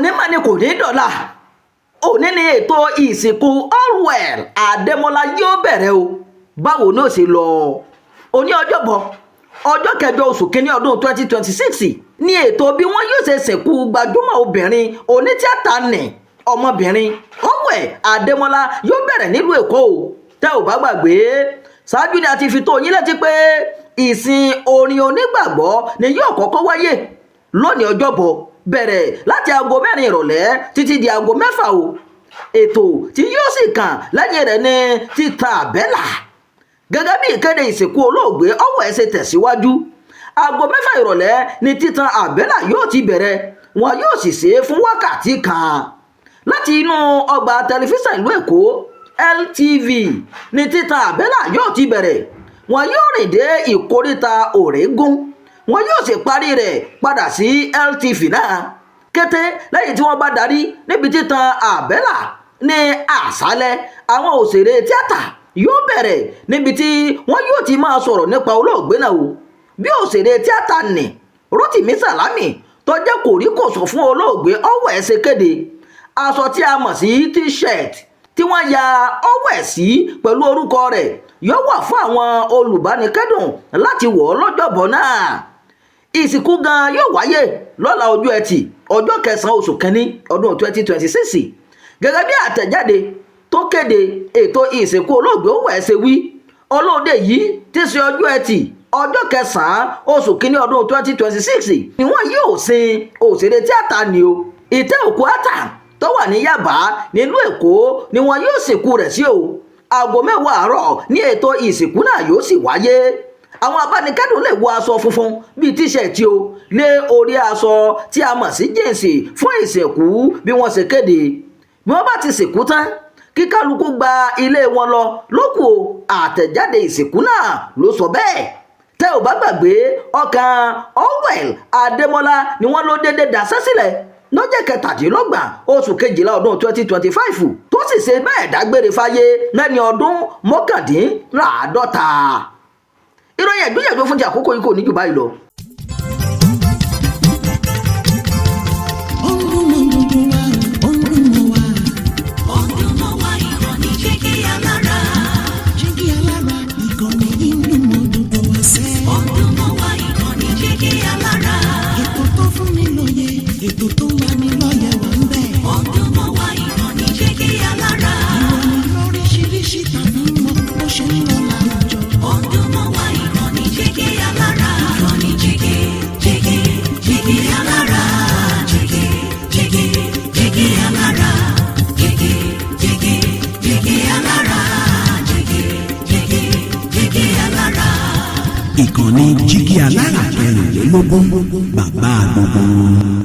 Òní mà ni kò ní dọ̀la. Òní ni ètò ìsìnkú Allwell Adémọ́lá yóò bẹ̀rẹ̀ o. Báwo ni ó ṣe lọ? Òní ọjọ́bọ̀, ọjọ́ kẹjọ oṣù kínní ọdún 2026 ní ètò bí wọ́n yóò ṣe sìnkú gbajúmọ̀ obìnrin onítìátà nì, ọmọbìnrin Allwell Adémọ́lá, yóò bẹ̀rẹ̀ nílùú Èkó o. Tẹ́ ò bá gbàgbé, ṣáájú ni a ti fi tó yín létí pé ìsìn orin onígbàgbọ́ ni yóò kọ́kọ́ wáyé lónìí ọjọ́bọ̀, bẹ̀rẹ̀ láti aago 4 ìrọ̀lẹ́ títí di aago 6 o. Ètò tí yóò sì kàn lẹ́yìn rẹ̀ ní títa àbẹ́là. Gẹ́gẹ́ bí ìkéde ìsìnkú olóògbé Allwell ṣe tẹ̀síwájú, aago 6 ìrọ̀lẹ́ ni títan àbẹ́là yóò ti bẹ̀rẹ̀, wọn yóò sì ṣe é fún wákàtí kan. Láti inú ọgbà tẹlifíṣàn ìlú Èkó, LTV, ní títan àbẹ́là yóò ti bẹ̀rẹ̀. Wọn yóò rìn dé ìkóríta Òrégún, wọn yóò sì parí rẹ̀ padà sí LTV náà. Kété lẹ́yìn tí wọ́n bá darí níbi títan àbẹ́là ní àṣálẹ́, àwọn òṣèré tíátà yóò bẹ̀rẹ̀ níbi tí wọ́n yóò ti máa sọ̀rọ̀ nípa olóògbé náà o. Bí òṣèré tíátà nì Rotimi Salami, tó jẹ́ kòríkòsùn fún olóògbé Allwell, ṣe kéde, aṣọ tí a mọ̀ sí T-shirt tí wọ́n ya Allwell sí pẹ̀lú orúkọ rẹ̀ yóò wà fún àwọn olùbánikẹ́dùn láti wọ̀ ọ́ lọ́jọ́bọ̀ náà. Ìsìnkú gan yóò wáyé lọ́la ọjọ́ Ẹtì, ọjọ́ kẹsàn-án oṣù kínní ọdún 2026. Gẹ́gẹ́ bí àtẹ̀jáde tó kéde ètò ìsìnkú olóògbé Allwell ṣe wí, olóde yìí ti ṣe ọjọ́ Ẹtì, ọjọ́ kẹsàn-án oṣù kínní ọdún 2026 ni wọ́n yóò sin òṣèré tíátà ni o. Ìtẹ́ òkú àtà tó wà ní Yàbá nílùú Èkó ni wọ́n yóò sìnkú rẹ̀ sí o. Aago 10 àárọ̀ ní ètò ìsìnkú náà yóò sì wáyé. Àwọn abánikẹ́dùn lè wọ aṣọ funfun bíi T-shirt o lé orí aṣọ tí a mọ̀ sí jíǹsì fún ìsìnkú, bí wọ́n ṣe kéde. Bí wọ́n bá ti sìnkú tán, kí kálukú gba ilé wọn lọ lókù o. Àtẹ̀jáde ìsìnkú náà ló sọ bẹ́ẹ̀. Tẹ́ ò bá gbàgbé, ọkàn Allwell Adémọ́lá ni wọ́n ló dédé daṣẹ́ sílẹ̀ lọ́jọ́ 27 oṣù kejìlá ọdún 2025, tó sì ṣe bẹ́ẹ̀ dágbére fáyé lẹ́ni ọdún 49. Ìròyìn ẹ̀gbìyànjú fún ti àkókò yìí kò ní jù báyìí lọ. Ó ń dún mọ́ gbogbo wa, ó ń dún mọ́ wa. Ó ń dún mọ́ wa, ìkànnì Jígí Alára. Jígí Alára, ìkànnì yìí ń dún mọ́ gbogbo wa sẹ́. Ó ń dún mọ́ wa, ìkànnì Jígí Alára. Ètò tó fún ni lóye, ètò tó ń lani lọ́yẹ̀ wà ń bẹ̀. Ó ń dún mọ́ wa, ìkànnì Jígí Alára. Ìròyìn lóríṣiríṣi tàbí mọ́ bó ṣe ń lọ láwùjọ. Ó ń dún mọ́ wa, ìkànnì Jígí Alára. Ìkànnì Jígí, Jígí, Jígí Alára. Jígí, Jígí, Jígí Alára. Jígí, Jígí, Jígí Alára. Jígí, Jígí, Jígí Alára. Ìkànnì Jígí Alára 24, bàbá gbogbo wọn.